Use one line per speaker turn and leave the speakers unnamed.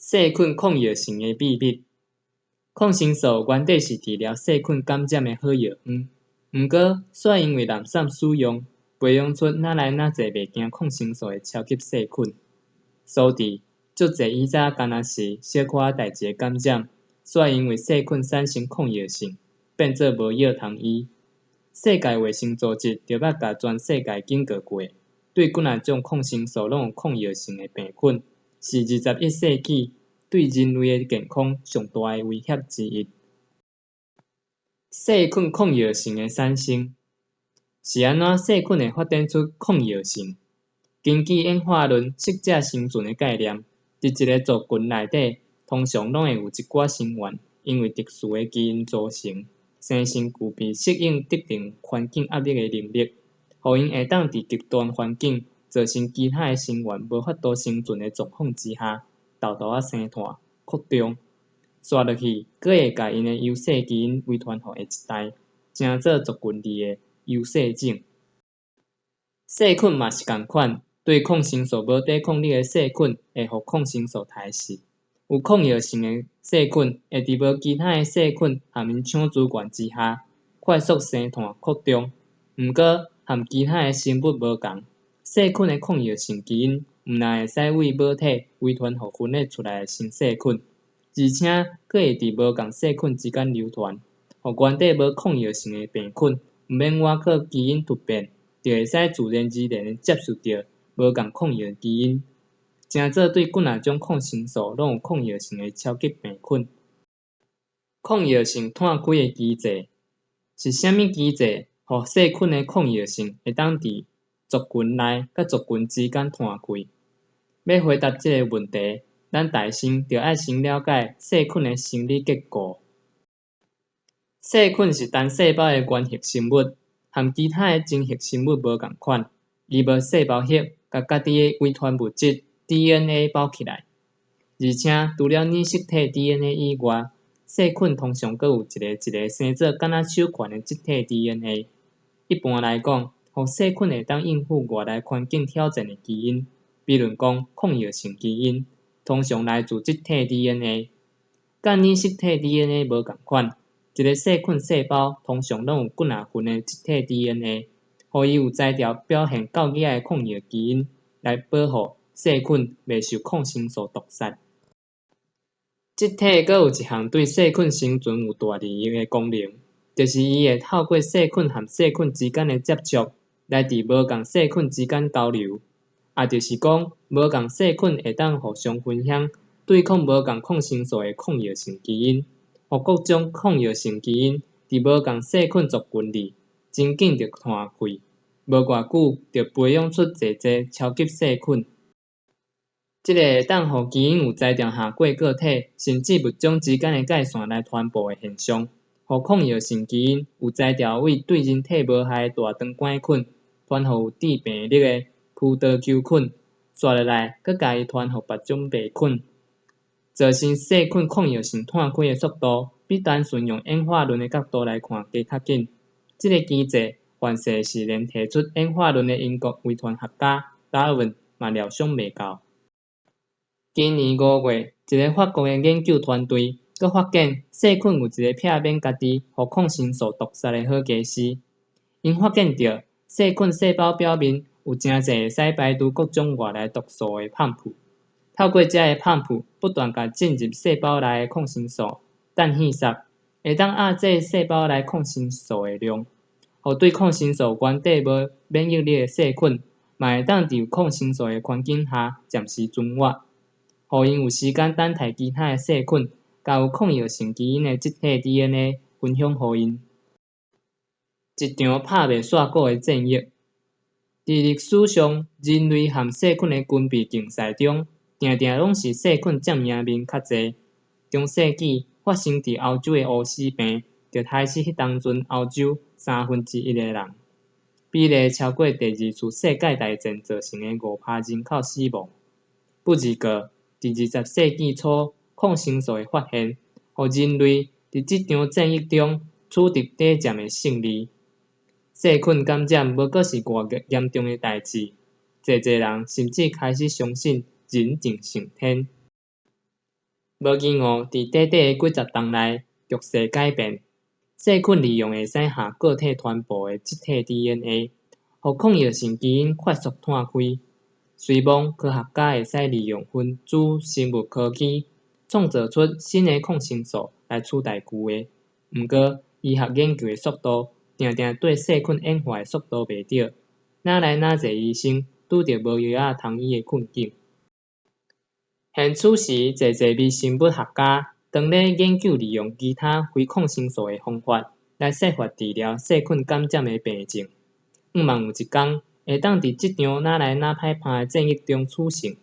細菌抗藥性的秘密。抗生素原底是治療細菌感染的好藥方，毋過煞因為濫衊使用，培養出愈來愈濟袂驚抗生素的超級細菌。所致足濟以早干焦是小可仔代誌的感染，煞因為細菌產生抗藥性，變做無藥通醫。世界衛生組織就捌共全世界警告過，對幾若種抗生素攏有抗藥性的病菌，是21世紀對人類的健康上大的威脅之一。細菌抗藥性的產生，是按怎細菌會發展出抗藥性？根據演化論適者生存的概念，佇一个族群內底，通常攏會有一寡成員因為特殊的基因組成，生成具備適應特定環境壓力的能力，予𪜶會當佇極端環境造成其他的成員無法度生存的狀況之下，沓沓仔生湠擴張，紲落去，閣會共𪜶的優勢基因遺傳予下一代，成做族群裡的優勢種。細菌嘛是仝款，對抗生素無抵抗力的細菌會予抗生素刣死。有抗藥性的細菌會佇無其他的細菌和𪜶搶資源之下，快速生湠擴張。毋過，和其他的生物無仝，細菌的抗藥性基因毋但會使對母體遺傳予分裂出來的新細菌，而且閣會佇無仝細菌之間流傳，予原底無抗藥性的病菌，毋免倚靠基因突變，就會使自然而然的接受著無仝抗藥基因，成做對幾若種抗生素攏有抗藥性的超級病菌。抗藥性湠開的機制，是啥物機制，予細菌的抗藥性會當佇族群內佮族群之間湠開？欲回答這个問題，咱大先著愛先了解細菌的生理結構。細菌是單細胞的原核生物，和其他的真核生物無仝款，伊無細胞核，共家己的遺傳物質 DNA 包起來。而且除了染色體 DNA 以外，細菌通常閣有一个一个生做敢若手環的質體 DNA。一般來講，予細菌會當應付外來環境挑戰的基因，比如講抗藥性基因，通常來自質體 DNA。佮染色體 DNA 無仝款，一个細菌細胞通常攏有幾若份的質體 DNA，予伊有才調表現夠額的抗藥基因，來保護細菌袂受抗生素毒殺。質體閣有一項對細菌生存有大利益的功能，就是伊會透過細菌和細菌之間的接觸，來佇無仝細菌之間交流。也就是講，無仝細菌會當互相分享對抗無仝抗生素的抗藥性基因，予各種抗藥性基因佇無仝細菌族群裡真緊就湠開，無偌久就培養出濟濟超級細菌。這个會當予基因有才調跨過個體，甚至物種之間的界線來傳播的現象，予抗藥性基因有才調對對人體無害的大腸桿菌傳予有致病力的葡萄球菌，紲落來閣共伊傳予別種細菌，造成細菌抗藥性湠開的速度，比單純用演化論的角度來看加較緊。這个機制，凡勢是連提出演化論的英國遺傳學家達爾文嘛料想袂到。今年5月，一个法國的研究團隊閣發現細菌有一个避免家己予抗生素毒殺的好家私。𪜶發現著細菌細胞表面有誠濟會使排除各種外來毒素的泵浦，透過這个泵浦不斷共進入細胞內的抗生素氮氣殺，會當壓制細胞內抗生素的量，予對抗生素原底無免疫力的細菌，嘛會當佇有抗生素的環境下暫時存活，予𪜶有時間等待其他的細菌，共有抗藥性基因的質體 DNA 分享予𪜶。一場拍袂煞鼓的戰役。佇歷史上，人類和細菌的軍備競賽中，定定攏是細菌佔贏面較濟。中世紀發生佇歐洲的烏死病，就刣死彼當陣歐洲1/3的人，比例超過第二次世界大戰造成的5%人口死亡。不而過，佇20世紀初，抗生素的發現，予人類佇這場戰役中取得短暫的勝利。細菌感染無閣是偌嚴重的代誌，濟濟人甚至開始相信人定勝天。無疑誤，佇短短的幾十冬內，局勢改變。細菌利用會使向個體傳播的質體 DNA，予抗藥性基因快速湠開。雖望科學家會使利用分子生物科技，創造出新的抗生素來取代舊的，毋過醫學研究的速度，定定綴細菌演化的速度袂著，哪來哪濟醫生拄著無藥仔通醫的困境。現此時，濟濟微生物學家當咧研究利用其他非抗生素的方法，來設法治療細菌感染的病症。向望有一工，會當佇這場哪來哪歹拍的戰役中取勝。